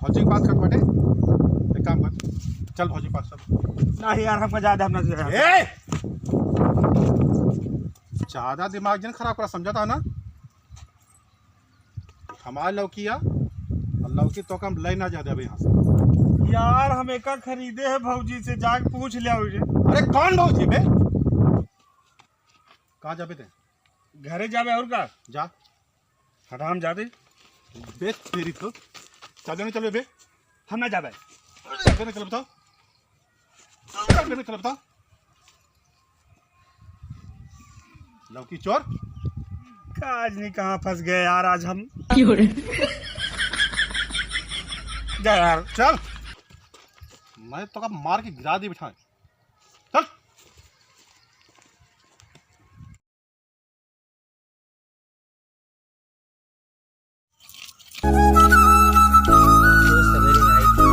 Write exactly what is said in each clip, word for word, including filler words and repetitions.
भौजी के पास कट बटे, एक काम कर, चल भौजी के पास चल। नहीं यार, हमका ज्यादा, हम ना ए! ज्यादा दिमाग जिन खराब करा, समझा था ना? हमार लौकी आ, और लौकी तो हम ले ना जाते अभी यहाँ से। यार, हम एका खरीदे है भौजी से, जाके पूछ लिया उसे। अरे कौन भौजी बे? कहाँ जाबे ते? घरे जाबे और का? जा। हटा, हम जाते। बे तेरी तो। चल जाने चलो बे। हम ना जाबे। चल जाने चलो बताओ। चल जाने चलो बताओ। लौकी चोर। आज नहीं कहाँ फंस गए यार, आज हम। क्यों रे? जा यार। चल। मैं तो का मार के गिरा दी बिठाए। चल। तो सवेरे आई थी,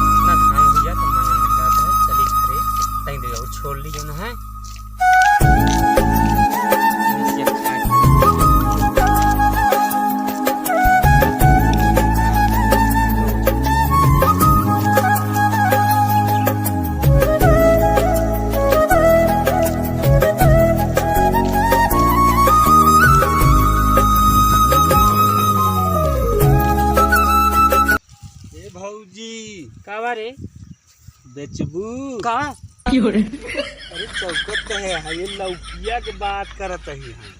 इतना घाम हो गया तो मन नहीं जाता है, चली घरे, तई दे और छोड़ ली जो ना है। ए भौजी। का बा रे? बेचबू? का? अरे चौकत कहे है, ये लौकिया के बात करत ही हम।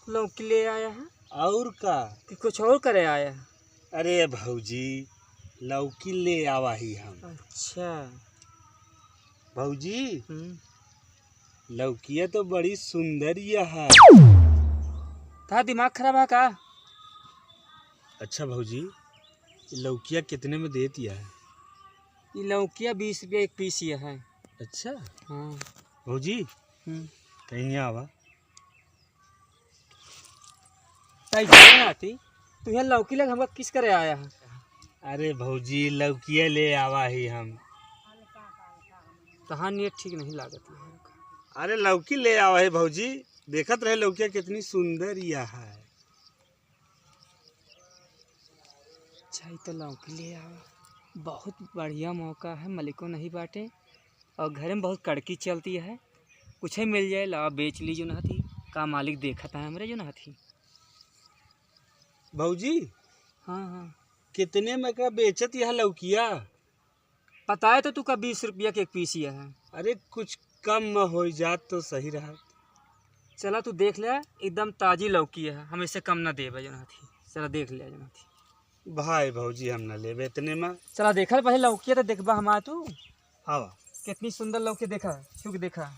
लौकी ले आया है? और का? कि कुछ और करे आया है? अरे भौजी, लौकी ले आवा ही हम। अच्छा। भौजी, हम्म। लौकिया तो बड़ी सुंदर यह है। था दिमाग खराब है का? अच्छा भौजी, ये लौकिया कितने में देत यह है? ये लौकिया बीस रुपया एक पीस यह है। अच्छा। हाँ। भौजी, हम्म। कहीं यहाँ आवा। तई जान आती, तू यहाँ लौकी लग हमका किस करे आया है? अरे भौजी, लौकिया ले आवा ही हम। तहार नियत ठीक नहीं लागत है। अरे लौकी ले आवा ही भौजी, देखत रहे लौकिया कितनी सुंदर यह है। अच्छा, ई तो लौकी ले आवा, बहुत बढ़िया मौका है, मलिको नहीं बाटे। और घरे में बहुत कड़की चलती है, कुछ ही मिल जाए, लावा बेच ली जो ना थी, का मालिक देखत है हमरे जो ना थी। भौजी, हाँ, हाँ। कितने में का बेचत यह लौकिया? बताए तो तू का बीस रुपया के एक पीस यह है। अरे कुछ कम में हो जात तो सही रहा। चला तू देख ले, एकदम ताजी लौकी है, हम इससे कम ना देबे जो ना थी। चला देख ले जो ना थी। भाई भौजी हम ना लेबे इतने में। चला देखा पहले लौकिया तो देखबा हमार तू। आवा। कितनी सुंदर लौकी देखा, छुक देखा।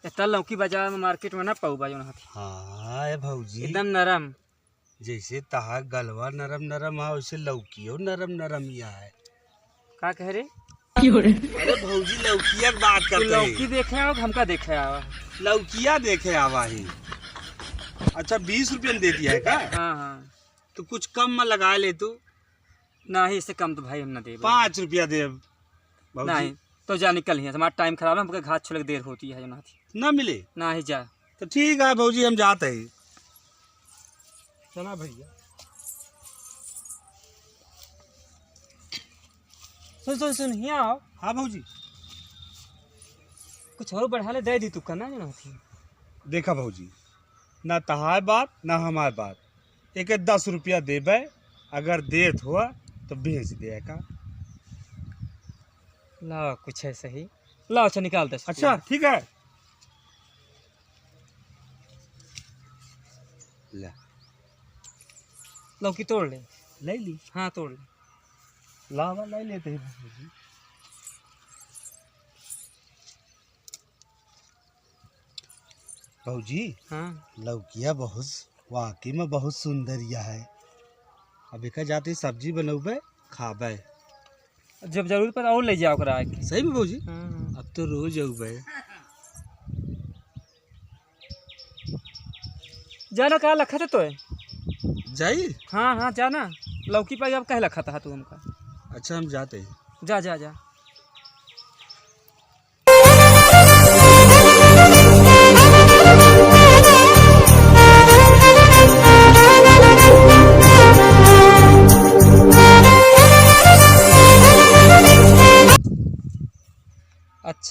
इतना लौकी बाजार में मार्केट में ना पाऊ बा जो ना थी। हाँ, ए भौजी। एकदम नरम। जैसे तहार गलवा नरम नरम है, वैसे लौकियो नरम नरम ही है। का कह रे? अरे भौजी लौकिया के बात तू करते लौकी हैं। देखे आओ, हमका देखे आवा। लौकिया देखे आवा ही। अच्छा, बीस रुपया में दे दिया है का? हाँ, हाँ। तो कुछ कम में लगा ले तू। नहीं, इससे कम तो भाई हम ना देबे। पाँच रुपया देब भौजी। नहीं, तो जा निकल यहाँ से, हमारा टाइम खराब है, हमके घास छोले के देर होती है, जो ना थी। ना मिले? नहीं, जा। तो ठीक है भौजी, हम जाते हैं। चला भैया। सुन, सुन, सुन, यहाँ आओ। हाँ भौजी। कुछ और बढ़ा ले, दे दी तू, करना जो ना थी। देखा भौजी, ना तहार बात, ना हमार बात। एके दस रुपया देबे, अगर देत हुआ तो बेच दे का। लाओ, कुछ है सही। लाओ, अच्छा, निकाल दस रुपया। अच्छा, ठीक है। ले। लौकी तोड़ ले। ले ली। हाँ, तोड़ ले। लावा, ले लेते हैं भौजी। भौजी, हाँ। लौकिया बहुत, वाकई में बहुत सुंदर यह है। अब एका जाते सब्जी बनौबे, खाबे। जब जरूरत पड़े और ले जाओ ओकरा आके। सही में भौजी? हाँ। अब तो रोज अउबे। जाना का लखत है तोय? जाई? हाँ, हाँ, जाना। लौकी पाई अब कहे लखत है तू हमका। अच्छा, हम जाते हैं। जा, जा, जा।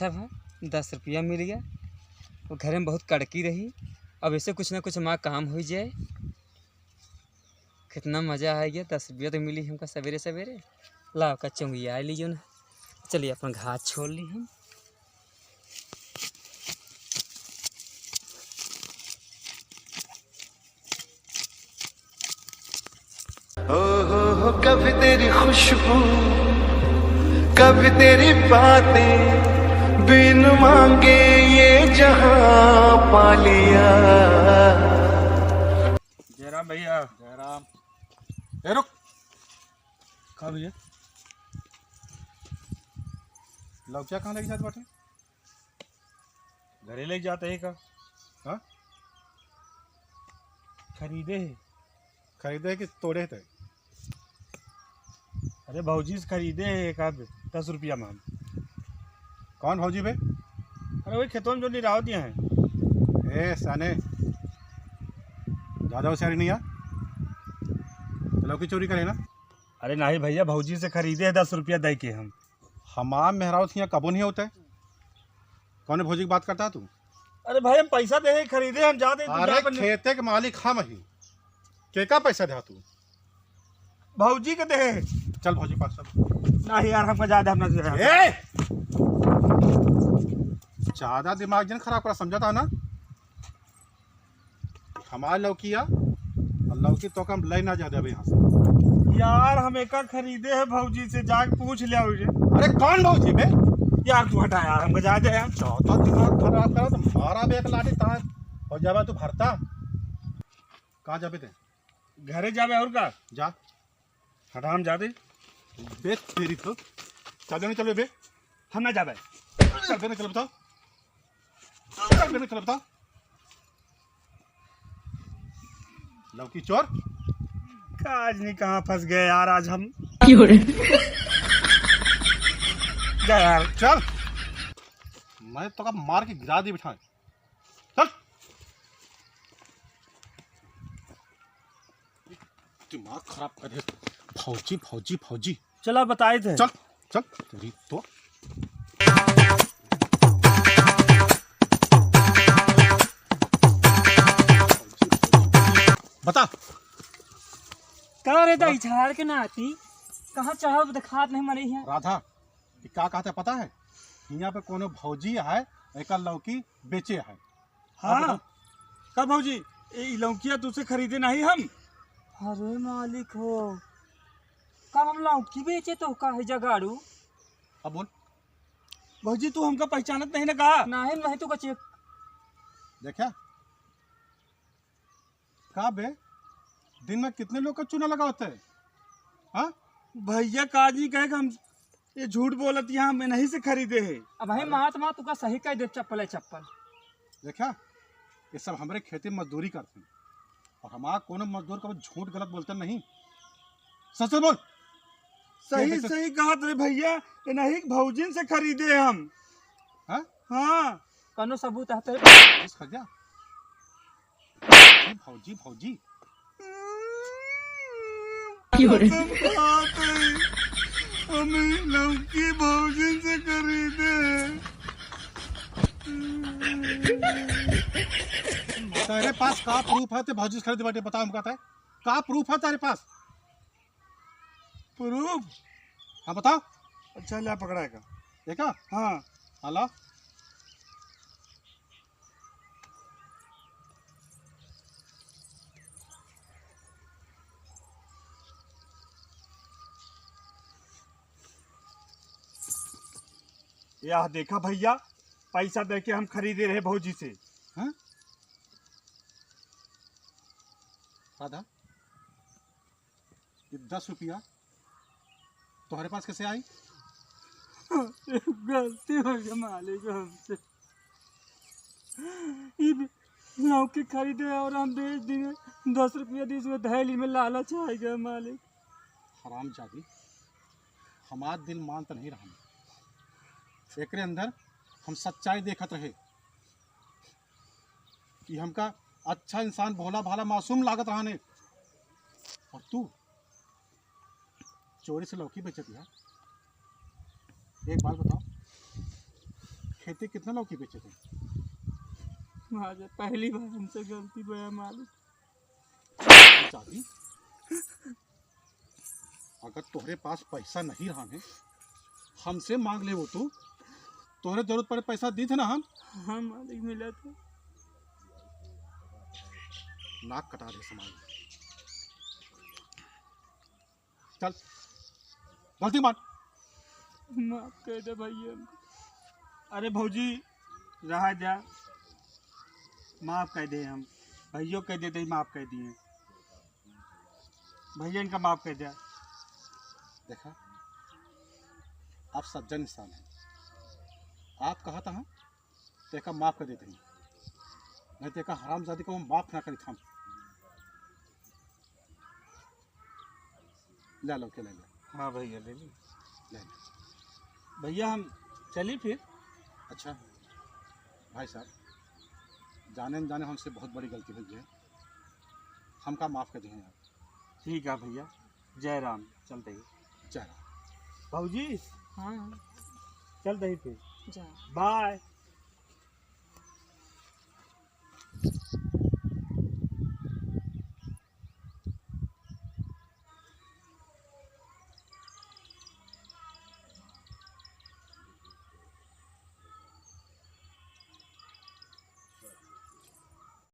सब है, दस रुपया मिल गया। वो घरे में बहुत कड़की रही, अब ऐसे कुछ ना कुछ माँ काम होइ जाए। कितना मजा आ गया, दस रुपया तो मिली हमका सवेरे सवेरे। लाओ का चुंगिया ली जो ना, चलिए अपना घास छोड़ ली हम। ओ हो हो, कभी तेरी खुशबू, कभी तेरी बातें, बिन मांगे ये जहां पा लिया। जयराम भैया। जयराम। ए, रुक। का भैया? लौकिया कहाँ लेके जात बाटे? घरे लेके जाते हैं का? हाँ? खरीदे है। खरीदे है कि तोड़े थे? अरे भौजी से खरीदे है एक आध, दस रुपया में हम। कौन भौजी बे? अरे वही खेतों में जो निराव दिया है। ए साने, ज्यादा होशियारी नहीं आ। तो लौकी चोरी करे ना? अरे नहीं भैया, भौजी से खरीदे है दस रुपया दे के हम। हमार मेहरारू हियाँ कबो नहीं होते। कौन भौजी की बात करता है तू? अरे भाई, हम पैसा दे के खरीदे, हम जाते हैं, तू अरे जा पर खेते के मालिक हम ही, के का पैसा दे तू? भौजी के दे। चल भौजी पास चल। नहीं यार, हमका जाए दे, हम ना जाए। ए! ज्यादा दिमाग जन खराब करा, समझा था ना? हमार लौकी आ, और लौकी तो हम ले ना जा देबे यहाँ से। यार, हम एका खरीदे है भौजी से, जाके पूछ लिया उसे। अरे कौन भौजी बे? यार तू हटा यार, हमको जाए दे यार। ज्यादा दिमाग खराब करा तो मारा बे एक लाठी तार और जाबा तू भरता। कहाँ जाबे ते? घरे जाबे और का? जा। हटा, हम जाते। बे तेरी तो। चल बे, चल बे। हम ना जाबे। चल बे, चल बता। चल बे, चल बता। लौकी चोर। का आज नहीं कहाँ फंस गए यार, आज हम। क्यों रे? जा यार। चल। मैं तो का मार के गिरा दी बिठाए। चल। दिमाग खराब कर दे। फौजी, फौजी, फौजी। चला बताए थे। चल, चल। तेरी तो। बता। का रे दाई, झाड़ के नाती, कहाँ चाहब देखात नहीं मरे हियाँ। राधा, ई का कहते पता है? हियाँ पे कोनो भौजी है, एकर लौकी बेचे है। हाँ। अब का भौजी, ई लौकिया तुझसे खरीदे नहीं हम? अरे मालिक हो, का हम लौकी बेचे तो का है जगाड़ू? अब बोल। भौजी, तू हमका पहचानत नहीं ना का? नहीं, नहीं, तू का चेक। देखा? का बे, दिन में कितने लोग का चूना लगावत है? हाँ? भैया, काजी कहे कि हम ये झूठ बोलत, यहाँ हम इन्हीं से खरीदे है। अब भाई अरे। मात मात तुका सही कह दे, चप्पल है चप्पल। देखा, ये सब हमरे खेती में मजदूरी करते हैं और हमारा कोनो मजदूर कभी झूठ गलत बोलते नहीं। सच सच बोल। सही, ये देख सही कहत रे भैया, इन्हीं भौजिन से खरीदे हम। हाँ? हाँ। कौनो सबूत है तेरे पास? इस खा गया। भौजी, भौजी, भौजी। क्यों रे? कसम खात है, हमें लौकी भौजी से खरीदे। तेरे पास का प्रूफ है ते भौजी से खरीदे बाटे? बता हमका, तय का प्रूफ है तेरे पास? प्रूफ? हाँ, बताओ। अच्छा, ले पकड़ा है का? देखा? हाँ। हाँ, ला। यह देखा भैया, पैसा देके हम खरीदे रहे भौजी से। हाँ? राधा, ये दस रुपया तोहरे पास कैसे आई? गलती हो गया मालिक हमसे। ई लौकी खरीदे और हम बेच दिए, दस रुपया दी, उसमें धैली में लालच आ गया मालिक। हरामजादी, हमार दिल मानत नहीं रहन। एकरे अंदर हम सच्चाई देखत रहे कि हमका अच्छा इंसान, भोला भाला, मासूम लागत रहने, और तू चोरी से लौकी बेचत है। एक बात बताओ, खेते कितना लौकी बेचे थे? महाराज, पहली बार हमसे गलती भया मालिक। चाबी, अगर तोहरे पास पैसा नहीं रहा है, हमसे मांग ले वो तू। तोहरे जरूरत पड़े पैसा दी थे ना हम। हाँ मालिक, मिला था। नाक कटा दे समाज में। चल, गलती मान। माफ कर दे भैया हमको। अरे भौजी, रहा जा, माफ कर दे हम। भैया कह देते ही माफ कर दिए। भैया इनका माफ कर दे। देखा, आप सज्जन इंसान हैं, आप कहा था हम, तो एका माफ कर देते हैं, नहीं तो एका हरामजादी को हम माफ ना करी था। ले लो, के ले ले। हाँ भैया, ले ली। ले ले। भैया, हम चली फिर? अच्छा भाई साहब, जाने न जाने हमसे बहुत बड़ी गलती हुई है, हमका माफ कर दिए आप। ठीक है भैया, जय राम, चलते ही। जय राम। भौजी, हाँ। चलते ही फिर। जा। बाय।